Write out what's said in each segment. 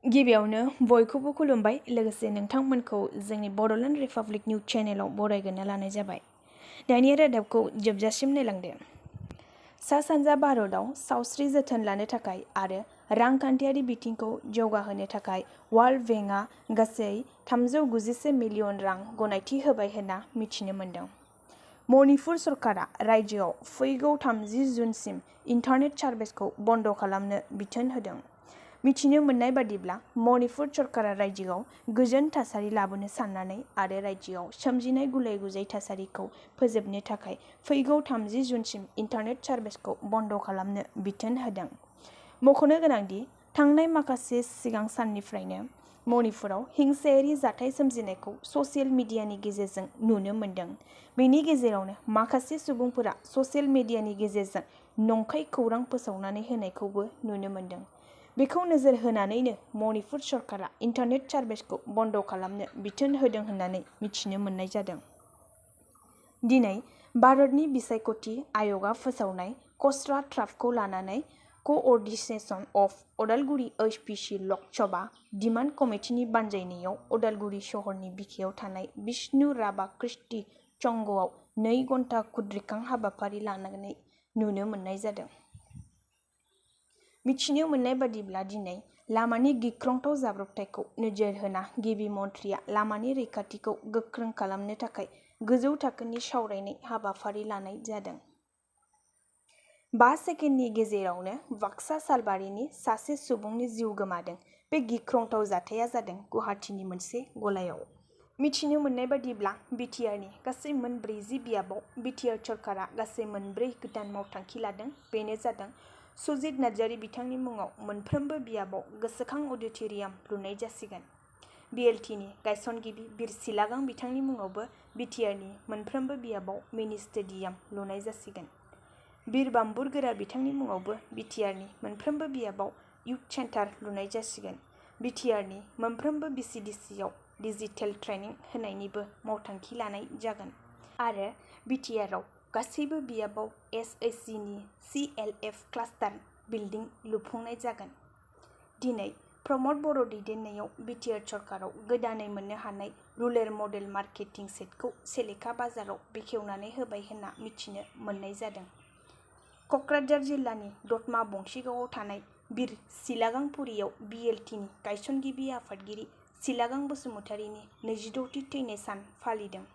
गिबियावनो बयखौबो खुलुमबाय लोगोसे नोंथांमोनखौ जोंनि बड'लेण्ड रिपाब्लिक निउज चेनेलाव बरायग्रोना लानाय जाबाय। दानि रादाबखौ जोबजासिम नायलांदो। सा सानजा भारतआव सावस्रि जोथोन लानो थाखाय आरो रांखान्थियारि बिथिंखौ जौगाहोनो थाखाय वर्ल्ड बेंकआ गासै 391 मिलियन रां गनायथि होबाय होनना मिथिनो मोन्दों। मणिपुर सरकारा रायजोआव फैगौ 30 जुनसिम इन्टारनेट सार्भिसखौ बन्द खालामनो बिथोन होदों। मिथिनो मोननाय बादिब्ला मणिपुर सरकारा रायजोआव गोजोन थासारि लाबोनो साननानै आरो रायजोआव सोमजिनाय गुलाय गुजाय थासारिखौ फोजोबनो थाखाय फैगौ 30 जुनसिम इन्टारनेट सार्भिसखौ बन्द खालामनो बिथोन होदों। मख'नो गोनांदि थांनाय माखासे सिगां साननिफ्रायनो मणिपुराव हिंसायारि जाथाय सोमजिनायखौ ससियेल मिडियानि गेजेरजों नुनो मोन्दों। बेनि गेजेरावनो माखासे सुबुंफोरा ससियेल मिडियानि गेजेरजों नंखाय खौरां फोसावनानै होनायखौबो नुनो मोन्दों। बेखौ नोजोर होनानैनो मणिपुर सरकारा इन्टारनेट सार्भिसखौ बन्द खालामनो बिथोन होदों होननानै मिथिनो मोननाय जादों। दिनै भारतनि बिसायख'थि आय'गआ फोसावनाय खसरा ड्राफ्टखौ लानानै coordination of Udalguri SPC Lok Sabha demand कमिटिनि बानजायनायाव उदालगुरि शहरनि बिखायाव थानाय विष्णु राभा कृष्टि संघआव 2 घन्टा खुद्रिखां हाबाफारि लानानै नुनो मोननाय जादों। मिथिनो मोननाय बादिब्ला दिनै लामानि गिख्रंथाव जाब्रबथायखौ नोजोर होना गिबि मन्थ्रिया लामानि रैखाथिखौ गोख्रों खालामनो थाखाय गोजौ थाखोनि सावरायनाय हाबाफारि लानाय जादों। 5 सेकेन्डनि गेजेरावनो बाक्सा सालबारिनि सासे सुबुंनि जिउ गोमादों। बे गिख्रंथाव जाथाया जादों गुवाहाटीनि मोनसे गलायाव। मिथिनो मोननाय बादिब्ला बिटिआरनि गासै मोन 40 बियाबाव बिटिआर सरकारा गासै 4 गोदान मावथांखि लादों। बेनो जादों सुजित नार्जारी बिथांनि मुङाव मोनफ्रोमबो बियाबाव गोसोखां अडिट'रियाम लुनाय जासिगोन। बिएलटिनि गायसनगिरि बिर सिलागां बिथांनि मुङावबो बिटिआरनि मोनफ्रोमबो बियाबाव मिनि स्टेडियाम लुनाय जासिगोन। बिर बाम्बुरगोरा बिथांनि मुङावबो बिटिआरनि मोनफ्रोमबो बियाबाव इयुथ सेन्टार लुनाय जासिगोन। बिटिआरनि मोनफ्रोमबो बिसिडिसिआव डिजिटेल ट्रेनिं होनायनिबो मावथांखि लानाय जागोन आरो बिटिआरआव गासैबो बियाबाव एसएचजिनि सिएलएफ क्लास्टार बिल्डिं लुफुंनाय जागोन। दिनै प्रमद बर' दैदेननायाव बिटिआर सरकाराव गोदानै मोननो हानाय रुरेल मडेल मार्केटिं सेटखौ सेलेखा बाजाराव बेखेवनानै होबाय होनना मिथिनो मोननाय जादों। क'क्राझार जिल्लानि दतमा बंशिगावआव थानाय बिर सिलागांपुरियाव बिएलटिनि गायसनगिरि आफादगिरि सिलागां बसुमतारीनि 26थि थैनाय सान फालिदों।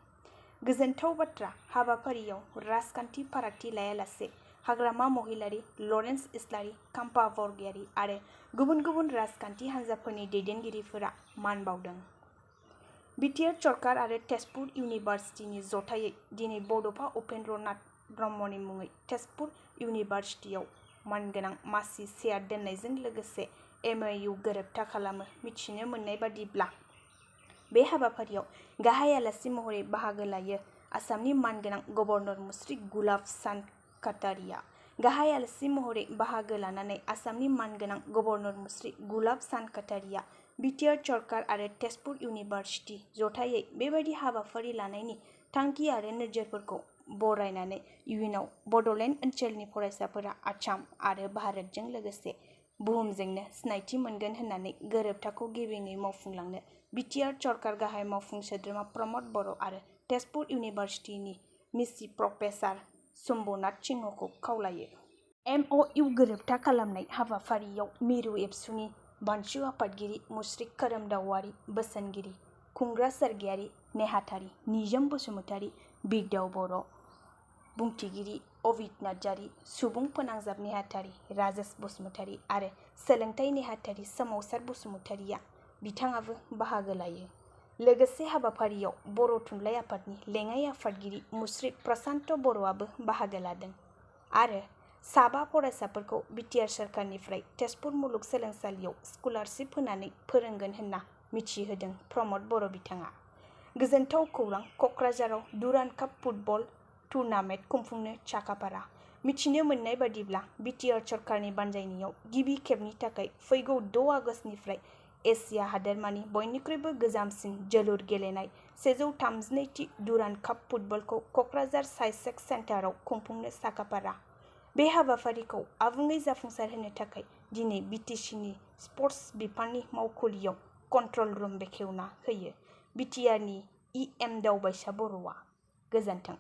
गोजोनथाव बाथ्रा हाबाफारियाव राजखान्थि फारागथि लायालासे हाग्रामा महिलारी, लरेन्स इस्लारि, खाम्फा बरगयारी आरो गुबुन गुबुन राजखान्थि हान्जाफोरनि दैदेनगिरिफोरा मान बावदों। बिटिआर सरकार आरो तेजपुर इउनिभार्सिटिनि जथायै दिनै बड'फा उपेन्द्र नाथ ब्रह्मनि मुङै तेजपुर इउनिभार्सिटियाव मानगोनां मासि चेयार दोननायजों लोगोसे MOU गोरोबथा खालामो। मिथिनो मोननाय बादिब्ला बे हाबाफारियाव गाहाय आलासि महरै बाहागो लायो आसामनि मानगोनां गभर्नर मुश्री गुलाब चान्द काटारिया। गाहाय आलासि महरै बाहागो लानानै आसामनि मानगोनां गभर्नर मुश्री गुलाब चान्द काटारिया बिटिआर सरकार आरो तेजपुर इउनिभार्सिटि जथायै बेबायदि हाबाफारि लानायनि थांखि आरो नोजोरफोरखौ बरायनानै इयुनाव बड'लेण्ड ओनसोलनि फरायसाफोरा आसाम आरो भारतजों लोगोसे बुहुमजोंनो सिनायथि मोनगोन होननानै गोरोबथाखौ गेबेङै मावफुंलांनो बिटिआर सरकार गाहाय मावफुं सोद्रोमा प्रमद बर' आरो तेजपुर इउनिभार्सिटिनि मिसि प्रफेसार शम्भुनाथ सिंहखौ खावलायो। MOU गोरोबथा खालामनाय हाबाफारियाव मिरु एबसुनि बानसु आफादगिरि मुश्री खोरोमदाव औवारी, बोसोनगिरि खुंग्रा सोरगियारि नेहाथारि निजोम बसुमतारी, बिरदाव बर', बुंथिगिरि अभित नार्जारी, सुबुं फोनांजाब नेहाथारि राजेश बसुमतारी आरो सोलोंथाइ नेहाथारि सोमावसार बसुमतारीया बिथाङाबो बाहागो लायो। लोगोसे हाबाफारियाव बर' थुनलाइ आफादनि लेङाइ आफादगिरि मुश्री प्रसान्त बर'आबो बाहागो लादों आरो साबा फरायसाफोरखौ बिटिआर सरकारनिफ्राय तेजपुर मुलुगसोलोंसालियाव स्कलारशिप होनानै फोरोंगोन होनना मिथिहोदों प्रमद बर' बिथाङा। गोजोनथाव खौरां क'क्राझाराव दुरान्ड काप फुटबल टुर्नामेन्ट खुंफुंनो साखाफारा। मिथिनो मोननाय बादिब्ला बिटिआर सरकारनि बानजायनायाव गिबि खेबनि थाखाय फैगौ 6 आगस्तनिफ्राय एसिया हादोरमानि बयनिख्रुइबो गोजामसिन जोलुर गेलेनाय 132थि दुरान्ड काप फुटबलखौ क'क्राझार साइसेक्स सेन्टाराव खुंफुंनो साखाफारा। बे हाबाफारिखौ आबुङै जाफुंसारहोनो थाखाय दिनै BTCनि स्पर्टस बिफाननि मावखुलियाव कन्ट्रल रुम बेखेवना होयो। BTRनि EM दावबायसा बर'आ। गोजोन्थों।